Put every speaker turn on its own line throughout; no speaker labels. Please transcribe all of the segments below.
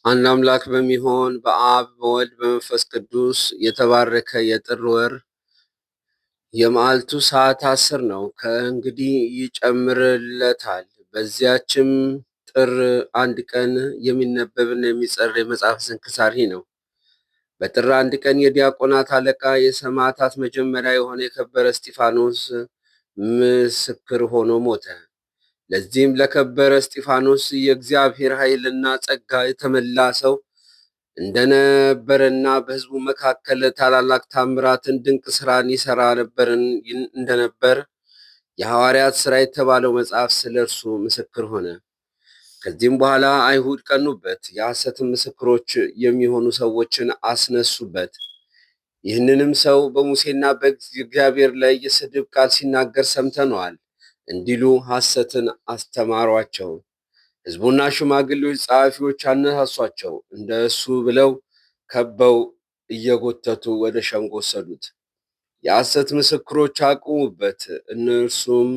አንድ አምላክ በሚሆን በአብ በወልድ በመንፈስ ቅዱስ የተባረከ የጥር ወር የመዓልቱ ሰዓት 10 ነው። ከእንግዲህ ይጨምርለታል። በዚያችም ጥር 1 ቀን የሚነበብና የሚጸር የመጽሐፍ ስንክሳር ይህ ነው። በጥር 1 ቀን የዲያቆናት አለቃ የሰማዕታት መጀመሪያ የሆነ የከበረ እስጢፋኖስ ምስክር ሆኖ ሞተ። ለዚህም ለከበረ እስጢፋኖስ የእግዚአብሔር ኃይልና ጸጋ የተመላ ሰው እንደነበረና በሕዝቡ መካከል ታላላቅ ታምራትን ድንቅ ስራን ይሰራ እንደነበር የሐዋርያት ሥራ የተባለው መጽሐፍ ስለ እርሱ ምስክር ሆነ። ከዚህም በኋላ አይሁድ ቀኑበት፣ የሐሰትን ምስክሮች የሚሆኑ ሰዎችን አስነሱበት። ይህንንም ሰው በሙሴና በእግዚአብሔር ላይ የስድብ ቃል ሲናገር ሰምተነዋል እንዲሉ ሐሰትን አስተማሯቸው። ሕዝቡና ሽማግሌዎች፣ ጸሐፊዎች አነሳሷቸው። እንደ እሱ ብለው ከበው እየጎተቱ ወደ ሸንጎ ወሰዱት። የሐሰት ምስክሮች አቁሙበት። እነርሱም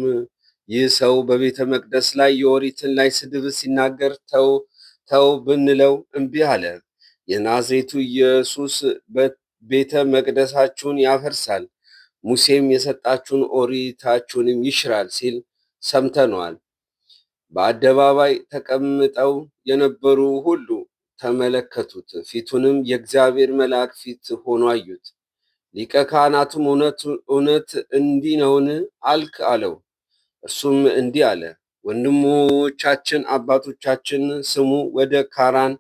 ይህ ሰው በቤተ መቅደስ ላይ የኦሪትን ላይ ስድብ ሲናገር ተው ተው ብንለው እምቢ አለ። የናዝሬቱ ኢየሱስ ቤተ መቅደሳችሁን ያፈርሳል፣ ሙሴም የሰጣችሁን ኦሪታችሁንም ይሽራል ሲል ሰምተነዋል። በአደባባይ ተቀምጠው የነበሩ ሁሉ ተመለከቱት፣ ፊቱንም የእግዚአብሔር መልአክ ፊት ሆኖ አዩት። ሊቀ ካህናቱም እውነት እንዲህ ነውን አልክ አለው። እርሱም እንዲህ አለ፣ ወንድሞቻችን አባቶቻችን ስሙ ወደ ካራን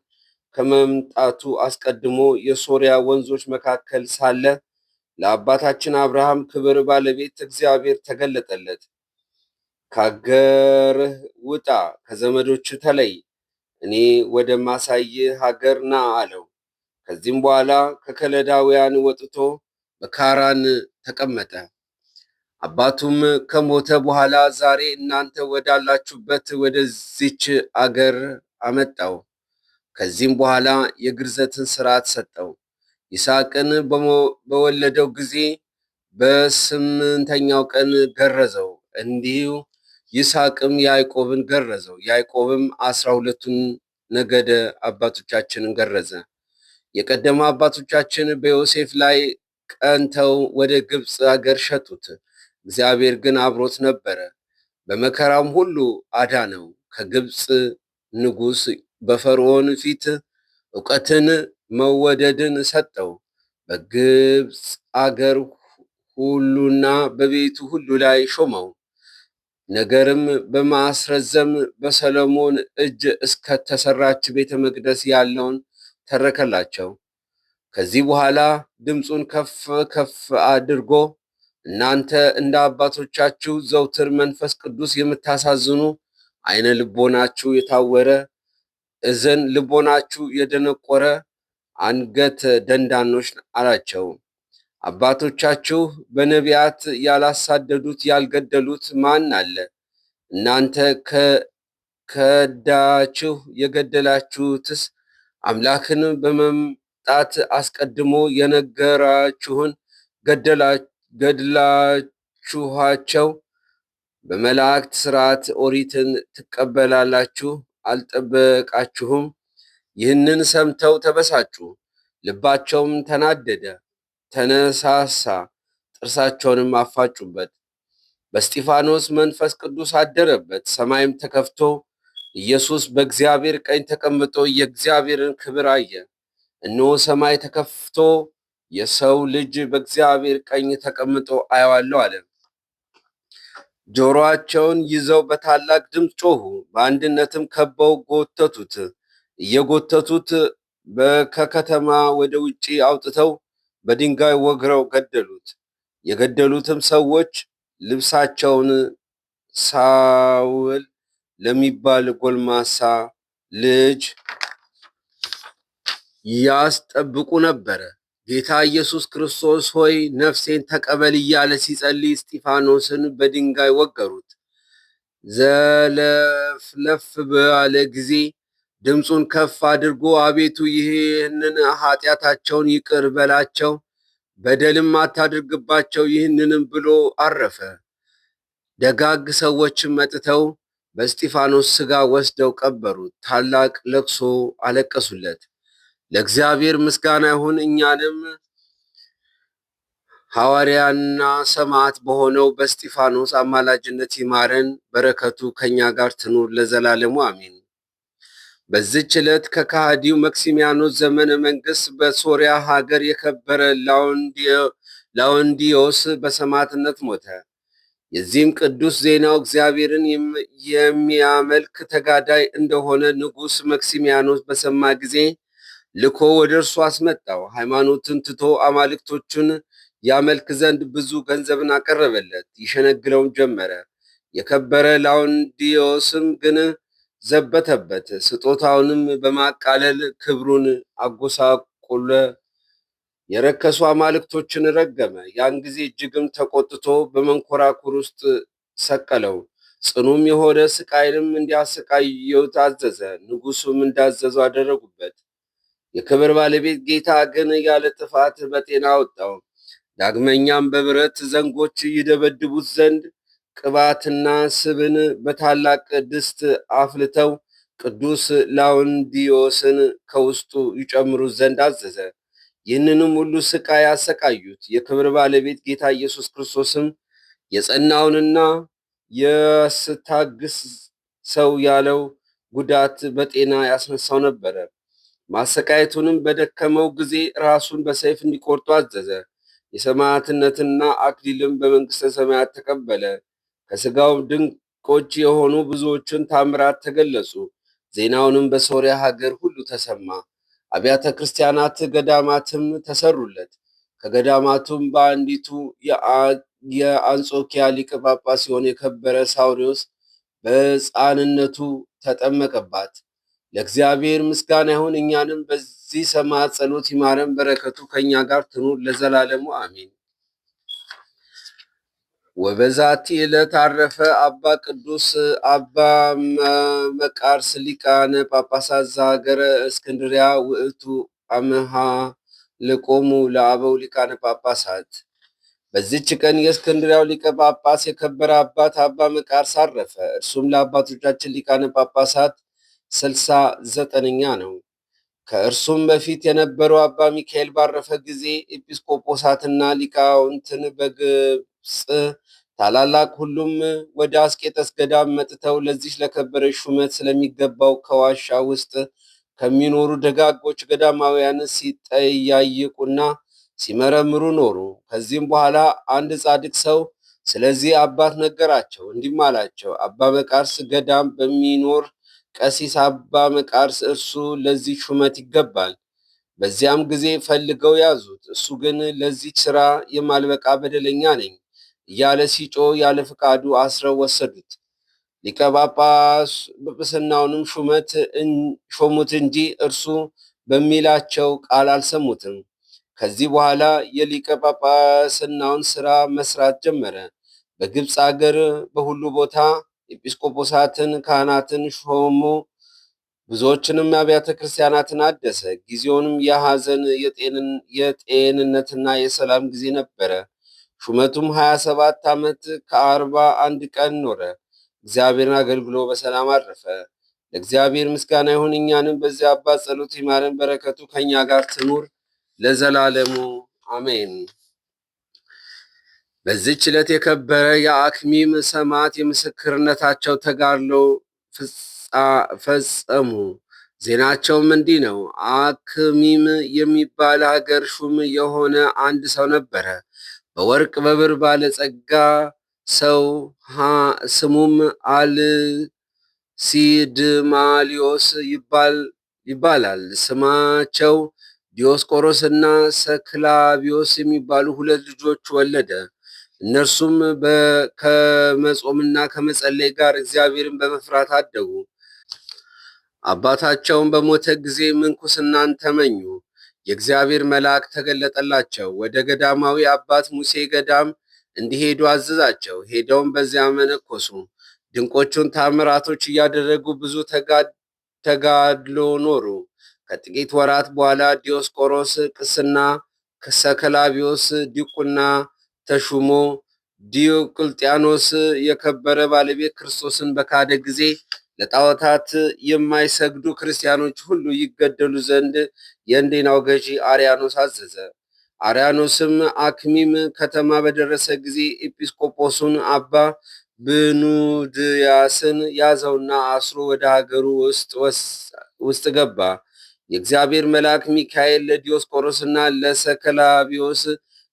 ከመምጣቱ አስቀድሞ የሶርያ ወንዞች መካከል ሳለ ለአባታችን አብርሃም ክብር ባለቤት እግዚአብሔር ተገለጠለት። ከአገርህ ውጣ፣ ከዘመዶች ተለይ፣ እኔ ወደማሳይህ ሀገር ና አለው። ከዚህም በኋላ ከከለዳውያን ወጥቶ በካራን ተቀመጠ። አባቱም ከሞተ በኋላ ዛሬ እናንተ ወዳላችሁበት ወደዚች አገር አመጣው። ከዚህም በኋላ የግርዘትን ሥርዓት ሰጠው። ይስሐቅን በወለደው ጊዜ በስምንተኛው ቀን ገረዘው። እንዲሁ ይስሐቅም ያዕቆብን ገረዘው። ያዕቆብም 12ቱን ነገደ አባቶቻችንን ገረዘ። የቀደሙ አባቶቻችን በዮሴፍ ላይ ቀንተው ወደ ግብፅ አገር ሸጡት። እግዚአብሔር ግን አብሮት ነበረ፣ በመከራም ሁሉ አዳነው። ከግብፅ ንጉሥ በፈርዖን ፊት እውቀትን መወደድን ሰጠው። በግብፅ አገር ሁሉና በቤቱ ሁሉ ላይ ሾመው። ነገርም በማስረዘም በሰሎሞን እጅ እስከተሰራች ቤተ መቅደስ ያለውን ተረከላቸው። ከዚህ በኋላ ድምፁን ከፍ ከፍ አድርጎ እናንተ እንደ አባቶቻችሁ ዘውትር መንፈስ ቅዱስ የምታሳዝኑ ዓይነ ልቦናችሁ የታወረ እዘን ልቦናችሁ የደነቆረ አንገት ደንዳኖች አላቸው። አባቶቻችሁ በነቢያት ያላሳደዱት ያልገደሉት ማን አለ? እናንተ ከዳችሁ የገደላችሁትስ አምላክን በመምጣት አስቀድሞ የነገራችሁን ገድላችኋቸው። በመላእክት ሥርዓት ኦሪትን ትቀበላላችሁ፣ አልጠበቃችሁም። ይህንን ሰምተው ተበሳጩ፣ ልባቸውም ተናደደ፣ ተነሳሳ፣ ጥርሳቸውንም አፋጩበት። በእስጢፋኖስ መንፈስ ቅዱስ አደረበት፣ ሰማይም ተከፍቶ ኢየሱስ በእግዚአብሔር ቀኝ ተቀምጦ የእግዚአብሔርን ክብር አየ። እነሆ ሰማይ ተከፍቶ የሰው ልጅ በእግዚአብሔር ቀኝ ተቀምጦ አየዋለሁ አለ። ጆሮአቸውን ይዘው በታላቅ ድምፅ ጮኹ፣ በአንድነትም ከበው ጎተቱት። እየጎተቱት ከከተማ ወደ ውጪ አውጥተው በድንጋይ ወግረው ገደሉት። የገደሉትም ሰዎች ልብሳቸውን ሳውል ለሚባል ጎልማሳ ልጅ ያስጠብቁ ነበረ። ጌታ ኢየሱስ ክርስቶስ ሆይ ነፍሴን ተቀበል እያለ ሲጸልይ እስጢፋኖስን በድንጋይ ወገሩት። ዘለፍለፍ ባለ ጊዜ ድምፁን ከፍ አድርጎ አቤቱ ይህንን ኃጢአታቸውን ይቅር በላቸው፣ በደልም አታድርግባቸው። ይህንንም ብሎ አረፈ። ደጋግ ሰዎችም መጥተው በእስጢፋኖስ ሥጋ ወስደው ቀበሩት። ታላቅ ለቅሶ አለቀሱለት። ለእግዚአብሔር ምስጋና ይሁን። እኛንም ሐዋርያና ሰማዕት በሆነው በእስጢፋኖስ አማላጅነት ይማረን። በረከቱ ከእኛ ጋር ትኑር ለዘላለሙ አሜን። በዚች ዕለት ከከሃዲው መክሲሚያኖስ ዘመነ መንግስት በሶርያ ሀገር የከበረ ላውንዲዮስ በሰማዕትነት ሞተ። የዚህም ቅዱስ ዜናው እግዚአብሔርን የሚያመልክ ተጋዳይ እንደሆነ ንጉሥ መክሲሚያኖስ በሰማ ጊዜ ልኮ ወደ እርሱ አስመጣው። ሃይማኖትን ትቶ አማልክቶቹን ያመልክ ዘንድ ብዙ ገንዘብን አቀረበለት፣ ይሸነግለውም ጀመረ። የከበረ ላውንዲዮስም ግን ዘበተበት፣ ስጦታውንም በማቃለል ክብሩን አጎሳቆለ። የረከሱ አማልክቶችን ረገመ። ያን ጊዜ እጅግም ተቆጥቶ በመንኮራኩር ውስጥ ሰቀለው። ጽኑም የሆነ ስቃይንም እንዲያሰቃየው ታዘዘ። ንጉሱም እንዳዘዘው አደረጉበት። የክብር ባለቤት ጌታ ግን ያለ ጥፋት በጤና አወጣው። ዳግመኛም በብረት ዘንጎች ይደበድቡት ዘንድ ቅባትና ስብን በታላቅ ድስት አፍልተው ቅዱስ ላውንዲዮስን ከውስጡ ይጨምሩት ዘንድ አዘዘ። ይህንንም ሁሉ ስቃይ አሰቃዩት። የክብር ባለቤት ጌታ ኢየሱስ ክርስቶስም የጸናውንና የስታግስ ሰው ያለው ጉዳት በጤና ያስነሳው ነበረ። ማሰቃየቱንም በደከመው ጊዜ ራሱን በሰይፍ እንዲቆርጡ አዘዘ። የሰማዕትነትና አክሊልም በመንግሥተ ሰማያት ተቀበለ። ከሥጋው ድንቆች የሆኑ ብዙዎችን ታምራት ተገለጹ። ዜናውንም በሶርያ ሀገር ሁሉ ተሰማ። አብያተ ክርስቲያናት ገዳማትም ተሰሩለት። ከገዳማቱም በአንዲቱ የአንጾኪያ ሊቀ ጳጳስ የሆነ የከበረ ሳውሪዎስ በሕፃንነቱ ተጠመቀባት። ለእግዚአብሔር ምስጋና ይሁን። እኛንም በዚህ ሰማዕት ጸሎት ይማረን፣ በረከቱ ከእኛ ጋር ትኑር ለዘላለሙ አሜን። ወበዛቲ ዕለት አረፈ አባ ቅዱስ አባ መቃርስ ሊቃነ ጳጳሳት ዘሀገረ እስክንድርያ ውእቱ አምሃ ልቆሙ ለአበው ሊቃነ ጳጳሳት። በዚች ቀን የእስክንድርያው ሊቀ ጳጳስ የከበረ አባት አባ መቃርስ አረፈ። እርሱም ለአባቶቻችን ሊቃነ ጳጳሳት 69ኛ ነው። ከእርሱም በፊት የነበረው አባ ሚካኤል ባረፈ ጊዜ ኤጲስቆጶሳትና ሊቃውንትን በግብፅ ታላላቅ ሁሉም ወደ አስቄጠስ ገዳም መጥተው ለዚች ለከበረች ሹመት ስለሚገባው ከዋሻ ውስጥ ከሚኖሩ ደጋጎች ገዳማውያን ሲጠያይቁና ሲመረምሩ ኖሩ። ከዚህም በኋላ አንድ ጻድቅ ሰው ስለዚህ አባት ነገራቸው፣ እንዲህም አላቸው፦ አባ መቃርስ ገዳም በሚኖር ቀሲስ አባ መቃርስ እርሱ ለዚህ ሹመት ይገባል። በዚያም ጊዜ ፈልገው ያዙት። እሱ ግን ለዚች ሥራ የማልበቃ በደለኛ ነኝ እያለ ሲጮህ ያለ ፈቃዱ አስረው ወሰዱት። ሊቀ ጵጵስናውንም ሾሙት እንጂ እርሱ በሚላቸው ቃል አልሰሙትም። ከዚህ በኋላ የሊቀ ጳጳስናውን ሥራ መስራት ጀመረ። በግብፅ አገር በሁሉ ቦታ ኤጲስቆጶሳትን፣ ካህናትን ሾሞ ብዙዎችንም አብያተ ክርስቲያናትን አደሰ። ጊዜውንም የሐዘን የጤንነትና የሰላም ጊዜ ነበረ። ሹመቱም 27 ዓመት ከ41 ቀን ኖረ። እግዚአብሔርን አገልግሎ በሰላም አረፈ። ለእግዚአብሔር ምስጋና ይሁን። እኛንም በዚያ አባት ጸሎት ይማረን፣ በረከቱ ከእኛ ጋር ትኑር ለዘላለሙ አሜን። በዚች ዕለት የከበረ የአክሚም ሰማዕት የምስክርነታቸው ተጋድሎ ፈጸሙ። ዜናቸውም እንዲህ ነው። አክሚም የሚባል ሀገር ሹም የሆነ አንድ ሰው ነበረ። በወርቅ በብር ባለጸጋ ሰው ስሙም አልሲድማሊዮስ ይባላል። ስማቸው ዲዮስቆሮስ እና ሰክላቢዮስ የሚባሉ ሁለት ልጆች ወለደ። እነርሱም ከመጾምና ከመጸለይ ጋር እግዚአብሔርን በመፍራት አደጉ። አባታቸውም በሞተ ጊዜ ምንኩስናን ተመኙ። የእግዚአብሔር መልአክ ተገለጠላቸው። ወደ ገዳማዊ አባት ሙሴ ገዳም እንዲሄዱ አዘዛቸው። ሄደውም በዚያ መነኮሱ። ድንቆቹን ታምራቶች እያደረጉ ብዙ ተጋድሎ ኖሩ። ከጥቂት ወራት በኋላ ዲዮስቆሮስ ቅስና፣ ሰከላቢዮስ ዲቁና ተሹሞ ዲዮቅልጥያኖስ የከበረ ባለቤት ክርስቶስን በካደ ጊዜ ለጣዖታት የማይሰግዱ ክርስቲያኖች ሁሉ ይገደሉ ዘንድ የእንዴናው ገዢ አርያኖስ አዘዘ። አርያኖስም አክሚም ከተማ በደረሰ ጊዜ ኤጲስቆጶሱን አባ ብኑድያስን ያዘውና አስሮ ወደ ሀገሩ ውስጥ ገባ። የእግዚአብሔር መልአክ ሚካኤል ለዲዮስቆሮስና ለሰከላቢዎስ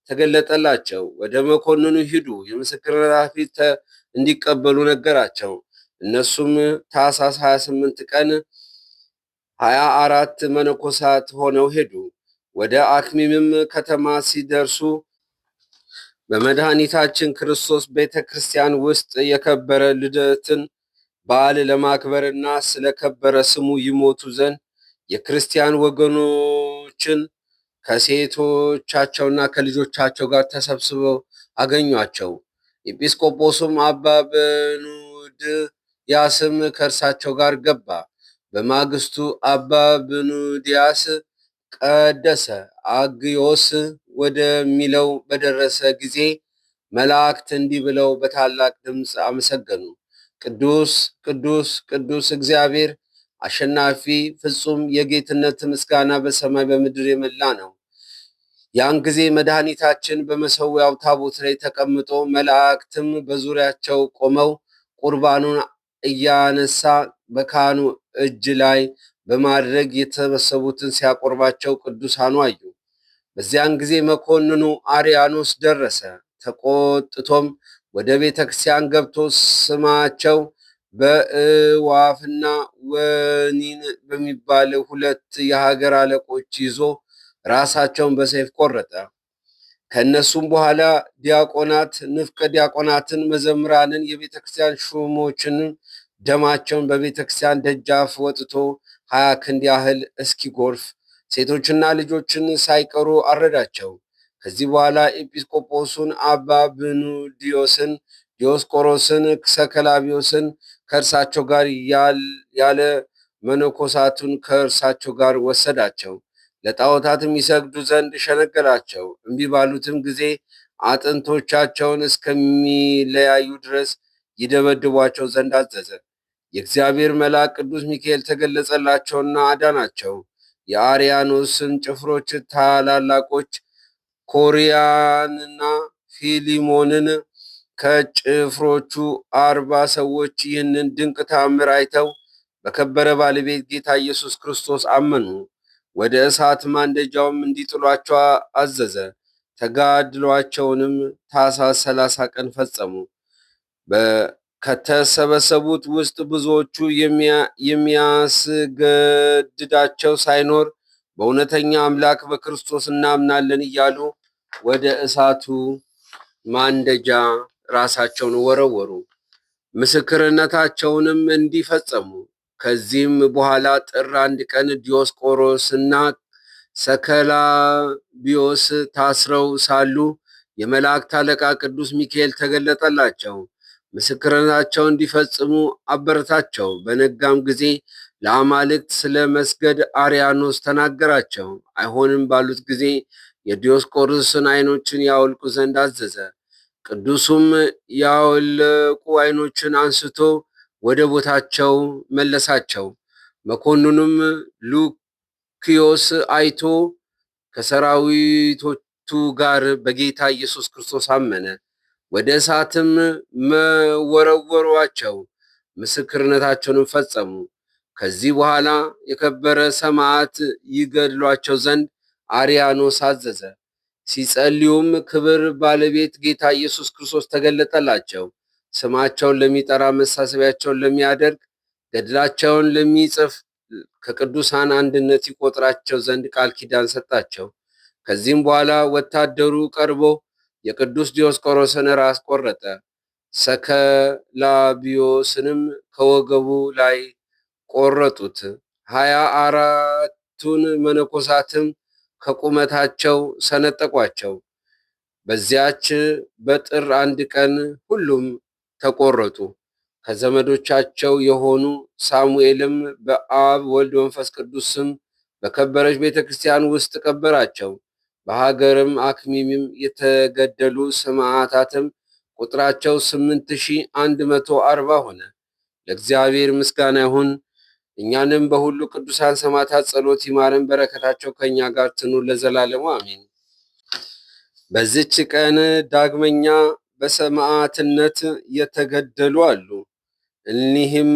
ተገለጠላቸው። ወደ መኮንኑ ሂዱ፣ የምስክርነት አክሊል እንዲቀበሉ ነገራቸው። እነሱም ታኅሳስ 28 ቀን 24 መነኮሳት ሆነው ሄዱ። ወደ አክሚምም ከተማ ሲደርሱ በመድኃኒታችን ክርስቶስ ቤተ ክርስቲያን ውስጥ የከበረ ልደትን በዓል ለማክበርና ስለከበረ ስሙ ይሞቱ ዘንድ የክርስቲያን ወገኖችን ከሴቶቻቸውና ከልጆቻቸው ጋር ተሰብስበው አገኟቸው። ኤጲስቆጶሱም አባ ብኑድያስም ከእርሳቸው ጋር ገባ። በማግስቱ አባ ብኑድያስ ቀደሰ። አግዮስ ወደሚለው በደረሰ ጊዜ መላእክት እንዲህ ብለው በታላቅ ድምፅ አመሰገኑ። ቅዱስ ቅዱስ ቅዱስ እግዚአብሔር አሸናፊ ፍጹም የጌትነት ምስጋና በሰማይ በምድር የመላ ነው። ያን ጊዜ መድኃኒታችን በመሠዊያው ታቦት ላይ ተቀምጦ መላእክትም በዙሪያቸው ቆመው ቁርባኑን እያነሳ በካህኑ እጅ ላይ በማድረግ የተሰበሰቡትን ሲያቆርባቸው ቅዱሳኑ አዩ። በዚያን ጊዜ መኮንኑ አርያኖስ ደረሰ። ተቆጥቶም ወደ ቤተ ክርስቲያን ገብቶ ስማቸው በእዋፍና ወኒን በሚባል ሁለት የሀገር አለቆች ይዞ ራሳቸውን በሰይፍ ቆረጠ። ከእነሱም በኋላ ዲያቆናት፣ ንፍቀ ዲያቆናትን፣ መዘምራንን፣ የቤተ ክርስቲያን ሹሞችን ደማቸውን በቤተ ክርስቲያን ደጃፍ ወጥቶ 20 ክንድ ያህል እስኪጎርፍ ሴቶችና ልጆችን ሳይቀሩ አረዳቸው። ከዚህ በኋላ ኤጲስቆጶሱን አባ ብኑዲዮስን፣ ዲዮስቆሮስን፣ ሰከላቢዮስን ከእርሳቸው ጋር ያለ መነኮሳቱን ከእርሳቸው ጋር ወሰዳቸው። ለጣዖታትም ይሰግዱ ዘንድ ሸነገላቸው። እምቢ ባሉትም ጊዜ አጥንቶቻቸውን እስከሚለያዩ ድረስ ይደበድቧቸው ዘንድ አዘዘ። የእግዚአብሔር መልአክ ቅዱስ ሚካኤል ተገለጸላቸውና አዳናቸው። የአርያኖስን ጭፍሮች ታላላቆች ኮሪያንና ፊሊሞንን ከጭፍሮቹ 40 ሰዎች ይህንን ድንቅ ተአምር አይተው በከበረ ባለቤት ጌታ ኢየሱስ ክርስቶስ አመኑ። ወደ እሳት ማንደጃውም እንዲጥሏቸው አዘዘ። ተጋድሏቸውንም ታኅሳስ 30 ቀን ፈጸሙ። ከተሰበሰቡት ውስጥ ብዙዎቹ የሚያስገድዳቸው ሳይኖር በእውነተኛ አምላክ በክርስቶስ እናምናለን እያሉ ወደ እሳቱ ማንደጃ ራሳቸውን ወረወሩ። ምስክርነታቸውንም እንዲፈጸሙ። ከዚህም በኋላ ጥር 1 ቀን ዲዮስቆሮስና ሰከላቢዮስ ታስረው ሳሉ የመላእክት አለቃ ቅዱስ ሚካኤል ተገለጠላቸው። ምስክርነታቸውን እንዲፈጽሙ አበረታቸው። በነጋም ጊዜ ለአማልክት ስለ መስገድ አርያኖስ ተናገራቸው። አይሆንም ባሉት ጊዜ የዲዮስቆሮስን ዓይኖችን ያወልቁ ዘንድ አዘዘ። ቅዱሱም ያወለቁ ዓይኖችን አንስቶ ወደ ቦታቸው መለሳቸው። መኮንኑም ሉኪዮስ አይቶ ከሰራዊቶቱ ጋር በጌታ ኢየሱስ ክርስቶስ አመነ። ወደ እሳትም መወረወሯቸው፣ ምስክርነታቸውንም ፈጸሙ። ከዚህ በኋላ የከበረ ሰማዕት ይገድሏቸው ዘንድ አርያኖስ አዘዘ። ሲጸልዩም ክብር ባለቤት ጌታ ኢየሱስ ክርስቶስ ተገለጠላቸው። ስማቸውን ለሚጠራ መሳሰቢያቸውን ለሚያደርግ ገድላቸውን ለሚጽፍ ከቅዱሳን አንድነት ይቆጥራቸው ዘንድ ቃል ኪዳን ሰጣቸው። ከዚህም በኋላ ወታደሩ ቀርቦ የቅዱስ ዲዮስቆሮስን ራስ ቆረጠ። ሰከላቢዮስንም ከወገቡ ላይ ቆረጡት። 24ቱን መነኮሳትም ከቁመታቸው ሰነጠቋቸው። በዚያች በጥር 1 ቀን ሁሉም ተቆረጡ። ከዘመዶቻቸው የሆኑ ሳሙኤልም በአብ ወልድ መንፈስ ቅዱስ ስም በከበረች ቤተ ክርስቲያን ውስጥ ቀበራቸው። በሀገርም አክሚምም የተገደሉ ሰማዕታትም ቁጥራቸው 8140 ሆነ። ለእግዚአብሔር ምስጋና ይሁን። እኛንም በሁሉ ቅዱሳን ሰማዕታት ጸሎት ይማረን፣ በረከታቸው ከእኛ ጋር ትኑር ለዘላለሙ አሜን። በዚች ቀን ዳግመኛ በሰማዕትነት የተገደሉ አሉ። እኒህም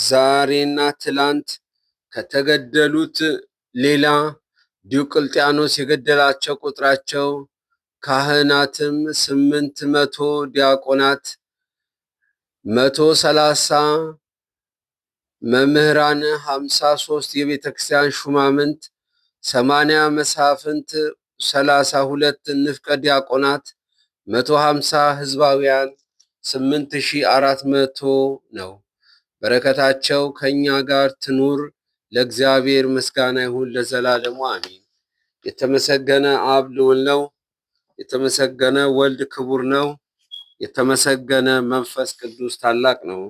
ዛሬና ትላንት ከተገደሉት ሌላ ዲዮቅልጥያኖስ የገደላቸው ቁጥራቸው ካህናትም 800፣ ዲያቆናት 130፣ መምህራን 53፣ የቤተ ክርስቲያን ሹማምንት 80፣ መሳፍንት 32፣ ንፍቀ ዲያቆናት 150፣ ህዝባውያን 8400 ነው። በረከታቸው ከእኛ ጋር ትኑር። ለእግዚአብሔር ምስጋና ይሁን ለዘላለሙ አሜን። የተመሰገነ አብ ልዑል ነው። የተመሰገነ ወልድ ክቡር ነው። የተመሰገነ መንፈስ ቅዱስ ታላቅ ነው።